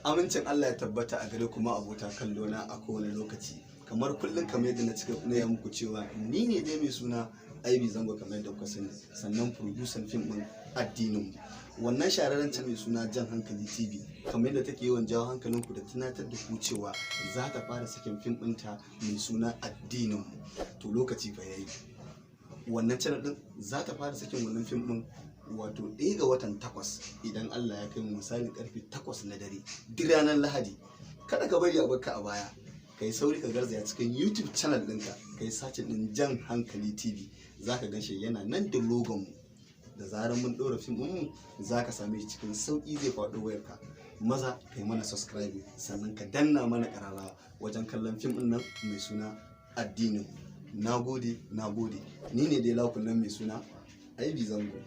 Amincin Allah ya tabbata a gare kuma abota kallo na a kowane lokaci. Kamar kullum, kamar yadda na cika na muku cewa ni ne dai mai suna Aibi Zango, kamar yadda kuka sani, sannan producer fim din addinin mu. Wannan shahararren can mai suna Jan Hankali TV, kamar yadda take yawan jawo hankalinku da tunatar da ku cewa za ta fara sakin fim ɗinta mai suna Addinin Mu. To, lokaci fa yayi. Wannan channel din za ta fara sakin wannan fim din, wato 1 ga watan 8 idan Allah ya kai mu, misalin karfe 8 na dare, duk ranar Lahadi. Kada ka bari a barka a baya. Ka yi sauri ka garzaya cikin YouTube channel ɗinka, ka yi searching ɗin Jan Hankali TV, za ka gan shi yana nan da logon mu. Da zarar mun ɗora fim ɗinmu, za ka same shi cikin sauƙi, zai faɗo wayarka. Maza ka yi mana subscribe, sannan ka danna mana ƙararrawa wajen kallon fim ɗin nan mai suna Addinin. Na gode, na gode. Ni ne dai lakun nan mai suna Aibi Zango.